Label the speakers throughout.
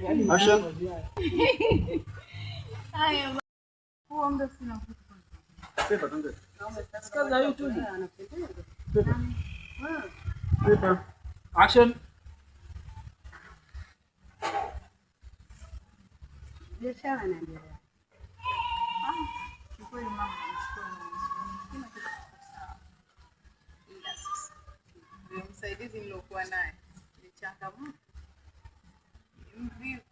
Speaker 1: Action.
Speaker 2: Haya. Huo muda sina
Speaker 1: Pepa, twende.
Speaker 3: Kaza YouTube.
Speaker 1: Pepa.
Speaker 3: Action.
Speaker 4: Biashara inaendelea.
Speaker 2: Kiukweli mama, namshukuru Mwenyezi Mungu. Kila kitu kiko sawa. Ila sasa ndio msaidizi nilokuwa naye ni changamoto, ni mvivu,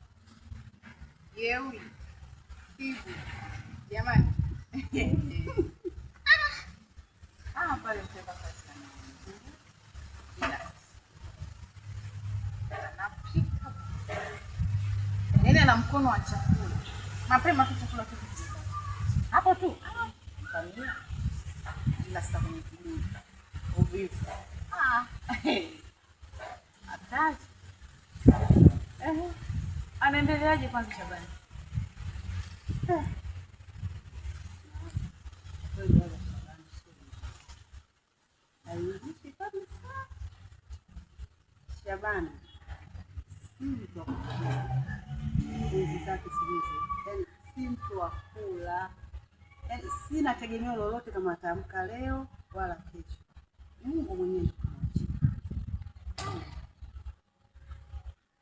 Speaker 2: jeuri, kibu. Jamani, ah, pale mtenda kazi sana. Ila sasa anapika, yaani ana mkono wa chakula, mapema tu chakula kitu hapo tu kamia, ila sasa kwenye kibuyu uvivu hatari. Ehe, anaendeleaje kwanza Shabani?
Speaker 4: Kweli wala Shabani sio mzuri. Hairuhusu kabisa. Shabani si mtu wa kula. Enzi zake siwezi, yaani si mtu wa kula, yaani sina tegemeo lolote kama ataamka leo wala kesho. Mungu mwenyewe ndiye kumwachia.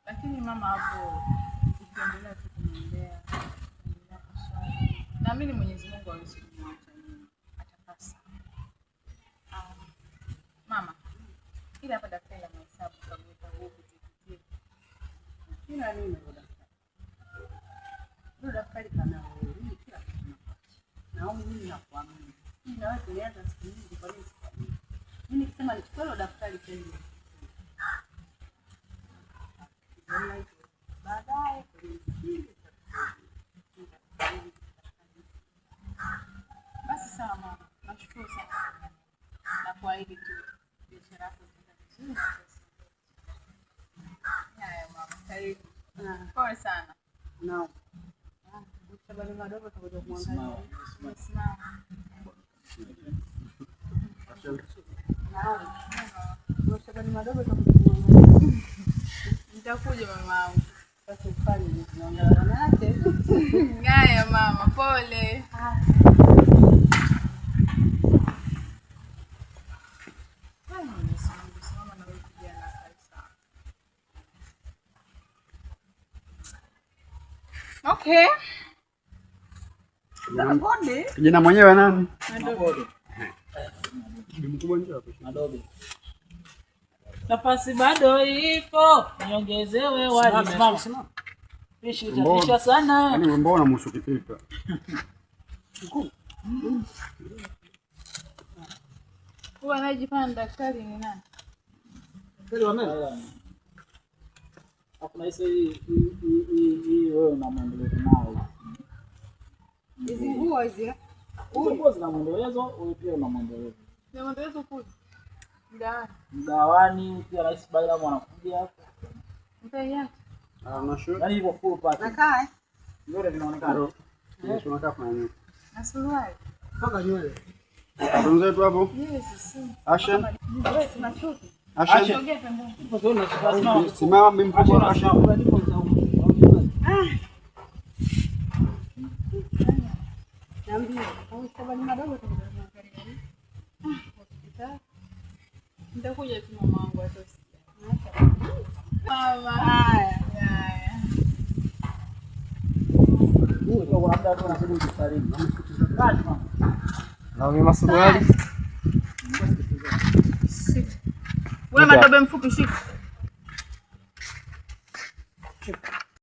Speaker 2: Lakini mama, hapo ukiendelea tu kumwombea, endelea kuswali, naamini Mwenyezi Mungu hawezi kumwacha nyuma, atakaa sawa. Mama, ila hapa daftari la mahesabu kague kague pitie pitie.
Speaker 4: Kila nini hilo daftari? Hilo daftari kanao wewe, mimi kila kitu nakuachia. Naomi, mimi nakuamini. Mimi na wewe tulianza siku nyingi, kwa nini sikuamini? Mimi nikisema nichukue hilo daftari sasa hivi. Unaona hivyo? Baadaye kwenye msingi nitakusaidia.
Speaker 2: Basi sawa mama, nashukuru sana na kuahidi tu biashara yako itaenda vizuri. Haya mama, karibu. Pole sana.
Speaker 4: Naam. Shabani madogo tutakuja kumwangalia.
Speaker 2: Umesimama.
Speaker 1: Action.
Speaker 4: Naam. Shabani madogo tutakuja kumwangalia.
Speaker 2: Nitakuja mamangu.
Speaker 4: Sasa ufanye ni tunaangalia wanawake.
Speaker 2: Haya mama, pole. Haya, Mwenyezi Mungu, simama na huyu kijana akae sawa. Okay.
Speaker 1: Kijana mwenyewe nani?
Speaker 3: Madobe.
Speaker 1: Mkubwa nje hapo.
Speaker 3: Madobe. Nafasi bado ipo, niongezewe wali. Simama. Pishi utatisha sana.
Speaker 1: Yaani mbona unamhusu kipipa?
Speaker 2: Huwa anayejifanya ni daktari ni nani?
Speaker 3: Alafu na hii hii wewe una mwendelezo nao.
Speaker 4: Hizi nguo hizi.
Speaker 3: Hizo nguo zina mwendelezo, wewe pia una mwendelezo.
Speaker 2: Ni mwendelezo kuja. Mgawani.
Speaker 3: Mgawani pia Rais Bairam anakuja hapo.
Speaker 2: Mtaiacha.
Speaker 1: Ah, una shoot?
Speaker 3: Yaani hivyo full package.
Speaker 4: Nakaa eh?
Speaker 3: Nywele vinaonekana.
Speaker 1: Ndio. Yes, unakaa fanya nini?
Speaker 2: Na suruali.
Speaker 3: Mpaka nywele.
Speaker 1: Wenzetu hapo.
Speaker 2: Yes, si.
Speaker 1: Action.
Speaker 4: Wewe tunashuti.
Speaker 1: Action.
Speaker 2: Sogea pembeni.
Speaker 3: Ipo sio unasimama.
Speaker 1: Simama mimi mkubwa. Action.
Speaker 4: Niambie, au Shabani madogo tutakuja kumwangalia. Hospitali.
Speaker 2: Nitakuja tu mamangu atosikia. Mama.
Speaker 4: Haya.
Speaker 2: Haya.
Speaker 5: Na mimi masuruali.
Speaker 2: Wewe madobe mfupi shika.